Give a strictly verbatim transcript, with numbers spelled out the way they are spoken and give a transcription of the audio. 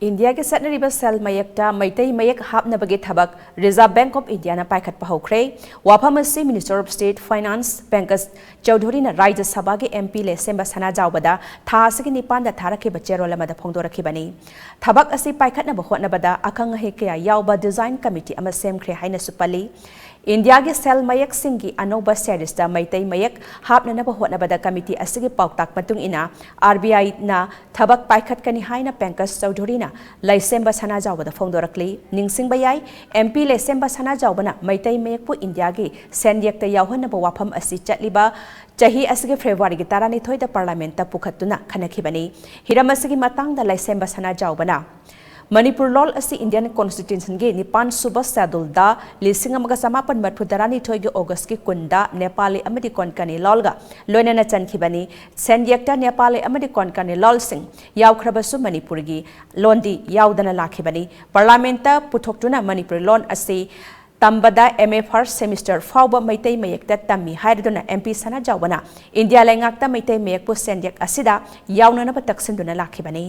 ꯏꯟꯗꯤꯌꯥꯒꯤ ꯆꯠꯅꯔꯤꯕ ꯁꯦꯜ ꯃꯌꯦꯛꯇ ꯃꯩꯇꯩ ꯃꯌꯦꯛ ꯍꯥꯞꯅꯕꯒꯤ ꯊꯕꯛ Reserve Bank of Indiaꯅ ꯄꯥꯏꯈꯠꯄ ꯍꯧꯈ꯭ꯔꯦ꯫ ꯋꯥꯐꯝ ꯑꯁꯤ Minister of State Finance Pankaj ꯆꯧꯙꯨꯔꯤꯅ ꯔꯥꯖ꯭ꯌ ꯁꯚꯥꯒꯤ MP ꯂꯦꯁꯦꯝꯕ ꯁꯅꯥꯖꯥꯎꯕꯗ ꯊꯥ ꯑꯁꯤꯒꯤ ꯅꯤꯄꯥꯟꯗ ꯊꯥꯔꯛꯈꯤꯕ ꯆꯦꯔꯣꯜ ꯑꯃꯗ ꯐꯣꯡꯗꯣꯔꯛꯈꯤꯕꯅꯤ꯫ ꯊꯕꯛ ꯑꯁꯤ ꯄꯥꯏꯈꯠꯅꯕ ꯍꯣꯠꯅꯕꯗ ꯑꯈꯪ ꯑꯍꯩ ꯀꯌꯥ ꯌꯥꯎꯕ design committee ꯑꯃ ꯁꯦꯝꯈ꯭ꯔꯦ ꯍꯥꯏꯅꯁꯨ ꯄꯜꯂꯤ꯫ ꯏꯟꯗꯤꯌꯥꯒꯤ ꯁꯦꯜ ꯃꯌꯦꯛꯁꯤꯡꯒꯤ ꯑꯅꯧꯕ series ꯇ ꯃꯩꯇꯩ ꯃꯌꯦꯛ ꯍꯥꯞꯅꯅꯕ ꯍꯣꯠꯅꯕꯗ committee ꯑꯁꯤꯒꯤ ꯄꯥꯎꯇꯥꯛ ꯃꯇꯨꯡ ꯏꯟꯅ RBIꯅ ꯊꯕꯛ ꯄꯥꯏꯈꯠꯀꯅꯤ ꯍꯥꯏꯅ ꯄꯪꯀꯖ ꯆꯧꯙꯨꯔꯤꯅ ꯂꯩꯁꯦꯝꯕ ꯁꯅꯥꯖꯥꯎꯕꯗ ꯐꯣꯡꯗꯣꯔꯛꯂꯤ꯫ ꯅꯤꯡꯁꯤꯡꯕ ꯌꯥꯏ, MP ꯂꯩꯁꯦꯝꯕ ꯁꯅꯥꯖꯥꯎꯕꯅ ꯃꯩꯇꯩ ꯃꯌꯦꯛꯄꯨ ꯏꯟꯗꯤꯌꯥꯒꯤ ꯁꯦꯟꯌꯦꯛꯇ ꯌꯥꯎꯍꯟꯅꯕ ꯋꯥꯐꯝ ꯑꯁꯤ ꯆꯠꯂꯤꯕ ꯆꯍꯤ ꯑꯁꯤꯒꯤ Februaryꯒꯤ ꯇꯔꯥꯅꯤꯊꯣꯏꯗ Parliamentꯇ ꯄꯨꯈꯠꯇꯨꯅ ꯈꯟꯅꯈꯤꯕꯅꯤ꯫ ꯍꯤꯔꯝ ꯑꯁꯤꯒꯤ ꯃꯇꯥꯡꯗ ꯂꯩꯁꯦꯝꯕ ꯁꯅꯥꯖꯥꯎꯕꯅ ꯃꯅꯤꯄꯨꯔ ꯂꯣꯜ ꯑꯁꯤ Indian Constitutionꯒꯤ ꯅꯤꯄꯥꯟ ꯁꯨꯕ Scheduleꯗ ꯂꯤꯁꯤꯡ ꯑꯃꯒ ꯆꯃꯥꯄꯟ ꯃꯔꯤꯐꯨ ꯇꯔꯥꯅꯤꯊꯣꯏꯒꯤ Augustꯀꯤ ꯀꯨꯟꯗ ꯅꯦꯄꯥꯂꯤ ꯑꯃꯗꯤ ꯀꯣꯟꯀꯅꯤ ꯂꯣꯜꯒ ꯂꯣꯏꯅꯅ ꯆꯟꯈꯤꯕꯅꯤ꯫ ꯁꯦꯟꯌꯦꯛꯇ ꯅꯦꯄꯥꯂꯤ ꯑꯃꯗꯤ ꯀꯣꯟꯀꯅꯤ ꯂꯣꯜꯁꯤꯡ ꯌꯥꯎꯈ꯭ꯔꯕꯁꯨ ꯃꯅꯤꯄꯨꯔꯒꯤ ꯂꯣꯟꯗꯤ ꯌꯥꯎꯗꯅ ꯂꯥꯛꯈꯤꯕꯅꯤ꯫ Parliamentꯇ ꯄꯨꯊꯣꯛꯇꯨꯅ ꯃꯅꯤꯄꯨꯔꯤ ꯂꯣꯟ ꯑꯁꯤ ꯇꯝꯕꯗ MA first semester ꯐꯥꯎꯕ ꯃꯩꯇꯩ ꯃꯌꯦꯛꯇ ꯇꯝꯃꯤ ꯍꯥꯏꯔꯗꯨꯅ MP ꯁꯅꯥꯖꯥꯎꯕꯅ ꯏꯟꯗꯤꯌꯥ ꯂꯩꯉꯥꯛꯇ ꯃꯩꯇꯩ ꯃꯌꯦꯛꯄꯨ ꯁꯦꯟꯌꯦꯛ ꯑꯁꯤꯗ ꯌꯥꯎꯅꯅꯕ ꯇꯛꯁꯤꯟꯗꯨꯅ ꯂꯥꯛꯈꯤꯕꯅꯤ꯫